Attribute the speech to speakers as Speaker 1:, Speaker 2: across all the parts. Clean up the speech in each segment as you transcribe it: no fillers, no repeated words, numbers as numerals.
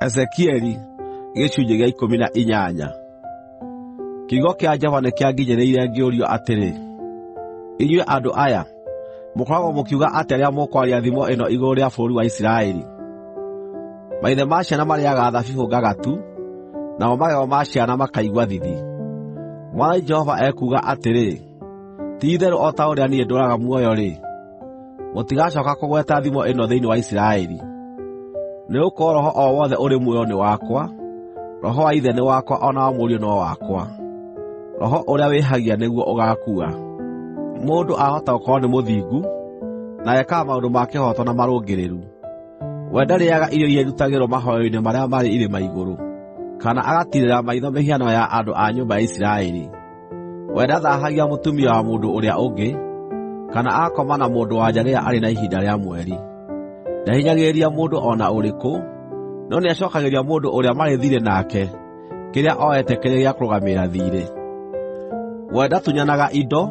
Speaker 1: Ezekieli 18. Kiugo kĩa Jehova nĩkĩanginyĩrĩire ngĩũrio atĩrĩ, “Inyuĩ andũ aya, mũkoragwo mũkiuga atĩa rĩrĩa mũkwaria thimo ĩno igũrũ rĩa bũrũri wa Isiraeli: ‘Maithe ma ciana marĩĩaga thabibũ ngagatu, namo magego ma ciana makaigua thithi’? Mwathani Jehova ekuuga atĩrĩ, ti-itherũ o ta ũrĩa niĩ ndũũraga muoyo-rĩ, mũtigacooka kũgweta thimo ĩno thĩinĩ wa Isiraeli. Nĩgũkorwo roho o wothe ũrĩ muoyo nĩ wakwa; roho wa ithe nĩ wakwa o na wa mũriũ no wakwa. Roho ũrĩa wĩhagia nĩguo ũgaakua. Mũndũ ahota gũkorwo nĩ mũthingu, na ekaga maũndũ ma kĩhooto na marũngĩrĩru. We ndarĩĩaga irio iria irutagĩrwo mahooero-inĩ marĩa marĩ irĩma igũrũ, kana agatiirĩra maitho mĩhianano ya andũ a nyũmba ya Isiraeli. We ndathaahagia mũtumia wa mũndũ ũrĩa ũngĩ, kana agakoma na mũndũ-wa-nja rĩrĩa arĩ na ihinda rĩa mweri. Ndahinyagĩrĩria mũndũ o na ũrĩkũ, no nĩacookagĩria mũndũ ũrĩa marĩ thiirĩ nake kĩrĩa oete kĩrĩ gĩa kũrũgamĩrĩra thiirĩ. We ndatunyanaga indo,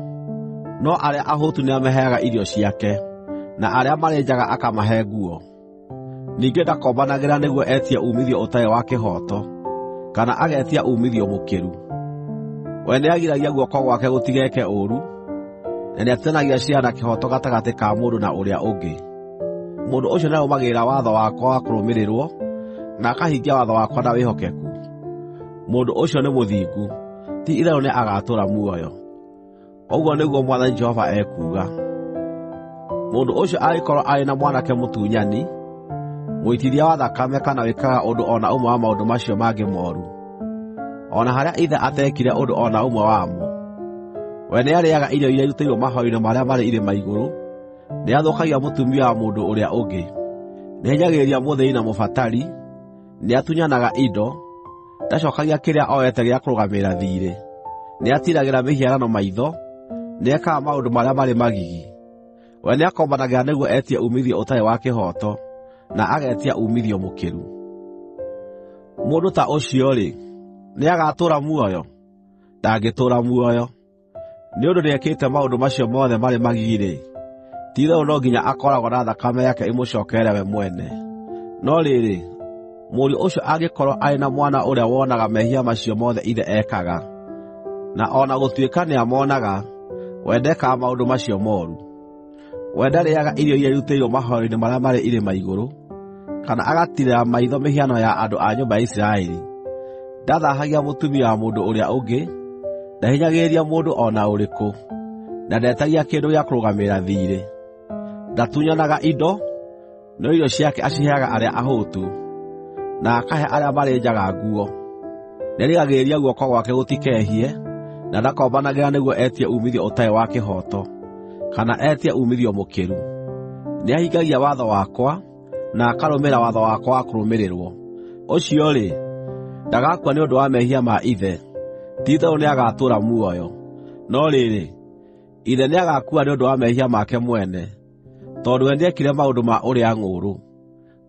Speaker 1: no arĩa ahũtu nĩamaheaga irio ciake, na arĩa marĩ njaga akamahe nguo. Ningĩ ndakombanagĩra nĩguo etie uumithio ũtarĩ wa kĩhooto, kana agetia uumithio mũkĩru. We nĩagiragia guoko gwake gũtigeke ũũru, na nĩatuithanagia ciira na kĩhooto gatagatĩ ka mũndũ na ũrĩa ũngĩ. Mũndũ ũcio nĩarũmagĩrĩra watho wakwa wa kũrũmĩrĩrwo, na akahingia watho wakwa na wĩhokeku. Mũndũ ũcio nĩ mũthingu; ti-itherũ nĩagatũũra muoyo. Ũguo nĩguo Mwathani Jehova ekuuga. Mũndũ ũcio angĩkorwo arĩ na mwanake mũtunyani, mũitithia wa thakame kana wĩkaga ũndũ o na ũmwe wa maũndũ macio mangĩ mooru, o na harĩa ithe ateekire ũndũ o na ũmwe wamo, we nĩarĩĩaga irio iria irutĩirwo mahooero-inĩ marĩa marĩ irĩma igũrũ, nĩathũkagia mũtumia wa mũndũ ũrĩa ũngĩ, nĩahinyagĩrĩria mũthĩĩni na mũbatari, nĩatunyanaga indo, ndacookagia kĩrĩa oete gĩa kũrũgamĩrĩra thiirĩ, nĩatiiragĩra mĩhianano maitho, nĩekaga maũndũ marĩa marĩ magigi. We nĩakombanagĩra nĩguo etie uumithio ũtarĩ wa kĩhooto, na agetia uumithio mũkĩru. Mũndũ ta ũcio-rĩ, nĩagatũũra muoyo? Ndangĩtũũra muoyo! Nĩ ũndũ nĩekĩte maũndũ macio mothe marĩ magigi-rĩ, ti-itherũ no nginya akooragwo na thakame yake ĩmũcookerere we mwene. No rĩrĩ, mũriũ ũcio angĩkorwo arĩ na mwana ũrĩa wonaga mehia macio mothe ithe ekaga, na o na gũtuĩka nĩamonaga, we ndekaga maũndũ macio mooru. We ndarĩĩaga irio iria irutĩirwo mahooero-inĩ marĩa marĩ irĩma igũrũ, kana agatiirĩra maitho mĩhianano ya andũ a nyũmba ya Isiraeli. Ndathaahagia mũtumia wa mũndũ ũrĩa ũngĩ, ndahinyagĩrĩria mũndũ o na ũrĩkũ, na ndetagia kĩndũ gĩa kũrũgamĩrĩra thiirĩ. Ndatunyanaga indo, no irio ciake aciheaga arĩa ahũtu, na akahe arĩa marĩ njaga nguo. Nĩarigagĩrĩria guoko gwake gũtikehie, na ndakombanagĩra nĩguo etie uumithio ũtarĩ wa kĩhooto, kana etie uumithio mũkĩru. Nĩahingagia watho wakwa, na akarũmĩrĩra watho wakwa wa kũrũmĩrĩrwo. Ũcio-rĩ, ndagakua nĩ ũndũ wa mehia ma ithe; ti-itherũ nĩagatũũra muoyo. No rĩrĩ, ithe nĩagaakua nĩ ũndũ wa mehia make mwene, tondũ we nĩekire maũndũ ma ũrĩa-ng'ũũrũ,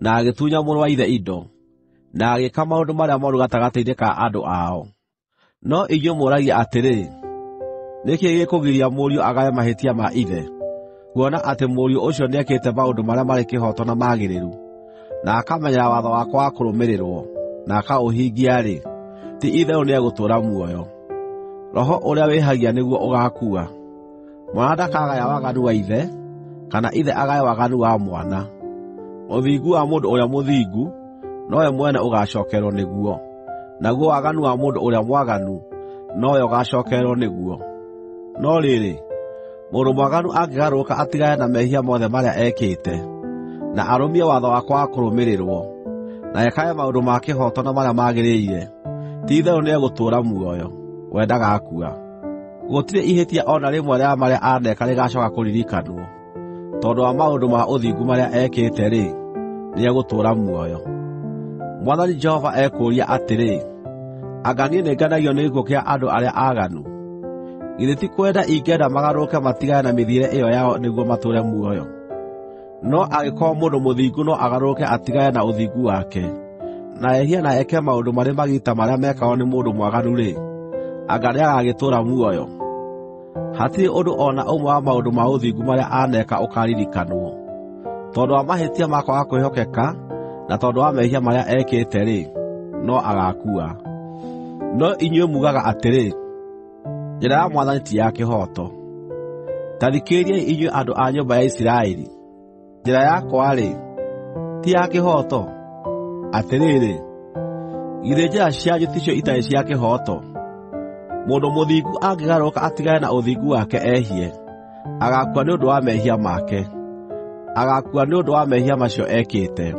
Speaker 1: na agĩtunya mũrũ wa ithe indo, na agĩĩka maũndũ marĩa mooru gatagatĩ-inĩ ka andũ ao. No inyuĩ mũũragia atĩrĩ, ‘Nĩ kĩĩ gĩkũgiria mũriũ agae mahĩtia ma ithe?’ Kuona atĩ mũriũ ũcio nĩekĩte maũndũ marĩa marĩ kĩhooto na magĩrĩru, na akamenyerera watho wakwa wa kũrũmĩrĩrwo, na akaũhingia-rĩ, ti-itherũ nĩegũtũũra muoyo. Roho ũrĩa wĩhagia nĩguo ũgaakua. Mwana ndakagaya waganu wa ithe, kana ithe agae waganu wa mwana. Ũthingu wa mũndũ ũrĩa mũthingu nowe mwene ũgaacookererwo nĩguo, naguo waganu wa mũndũ ũrĩa mwaganu nowe ũgaacookererwo nĩguo. No rĩrĩ, mũndũ mwaganu angĩgarũrũka atigane na mehia mothe marĩa ekĩte, na arũmie watho wakwa wa kũrũmĩrĩrwo, na ekage maũndũ ma kĩhooto na marĩa magĩrĩire, ti-itherũ nĩegũtũũra muoyo; we ndagaakua. Gũtirĩ ihĩtia o na rĩmwe rĩa marĩa aneeka rĩgaacooka kũririkanwo. Tondũ wa maũndũ ma ũthingu marĩa ekĩte-rĩ, nĩegũtũũra muoyo. Mwathani Jehova ekũũria atĩrĩ, anga niĩ nĩngenagio nĩ gĩkuũ kĩa andũ arĩa aaganu? Githĩ ti kwenda ingĩenda magarũrũke matigane na mĩthiĩre ĩyo yao nĩguo matũũre muoyo? No angĩkorwo mũndũ mũthingu no agarũrũke atigane na ũthingu wake, na ehie na eke maũndũ marĩ magigi ta marĩa mekagwo nĩ mũndũ mwaganu-rĩ, anga nĩagagĩtũũra muoyo? Hatirĩ ũndũ o na ũmwe wa maũndũ ma ũthingu marĩa aneeka ũkaaririkanwo. Tondũ wa mahĩtia ma kwaga kwĩhokeka na tondũ wa mehia marĩa ekĩte-rĩ, no agaakua. No inyuĩ muugaga atĩrĩ, ‘Njĩra ya Mwathani ti ya kĩhooto.’ Ta thikĩrĩriai inyuĩ andũ a nyũmba ya Isiraeli: Njĩra yakwa-rĩ, ti ya kĩhooto? Atĩrĩrĩ, githĩ njĩra cianyu ticio itarĩ cia kĩhooto? Mũndũ mũthingu angĩgarũrũka atigane na ũthingu wake ehie, agaakua nĩ ũndũ wa mehia make; agaakua nĩ ũndũ wa mehia macio ekĩte.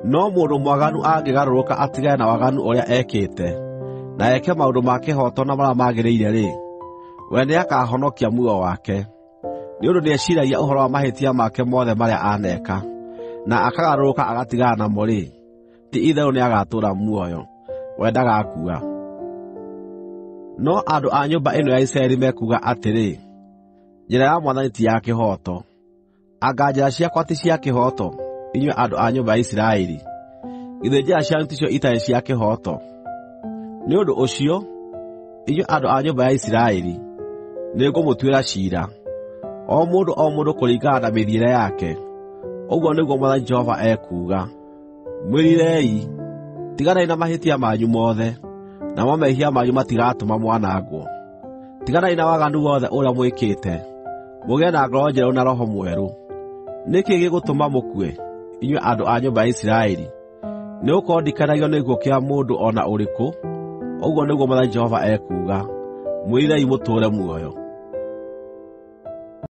Speaker 1: No mũndũ mwaganu angĩgarũrũka atigane na waganu ũrĩa ekĩte, na eke maũndũ ma kĩhooto na marĩa magĩrĩire-rĩ, we nĩakahonokia muoyo wake. Nĩ ũndũ nĩeciiragia ũhoro wa mahĩtia make mothe marĩa aneeka, na akagarũrũka agatigana namo-rĩ, ti-itherũ nĩagatũũra muoyo; we ndagaakua. No andũ a nyũmba ĩno ya Isiraeli mekuuga atĩrĩ, ‘Njĩra ya Mwathani ti ya kĩhooto.’ Anga njĩra ciakwa ti cia kĩhooto, inyuĩ andũ a nyũmba ya Isiraeli? Githĩ njĩra cianyu ticio itarĩ cia kĩhooto? Nĩ ũndũ ũcio, inyuĩ andũ a nyũmba ya Isiraeli, nĩngũmũtuĩra ciira, o mũndũ o mũndũ kũringana na mĩthiĩre yake, ũguo nĩguo Mwathani Jehova ekuuga. Mwĩrirei! Tiganai na mahĩtia manyu mothe, namo mehia manyu matigatũma mwanangwo. Tiganai na waganu wothe ũrĩa mwĩkĩte, mũgĩe na ngoro njerũ na roho mwerũ. Nĩ kĩĩ gĩgũtũma mũkue, inyuĩ andũ a nyũmba ya Isiraeli? Nĩgũkorwo ndikenagio nĩ gĩkuũ kĩa mũndũ o na ũrĩkũ, ũguo nĩguo Mwathani Jehova ekuuga. Mwĩrirei mũtũũre muoyo!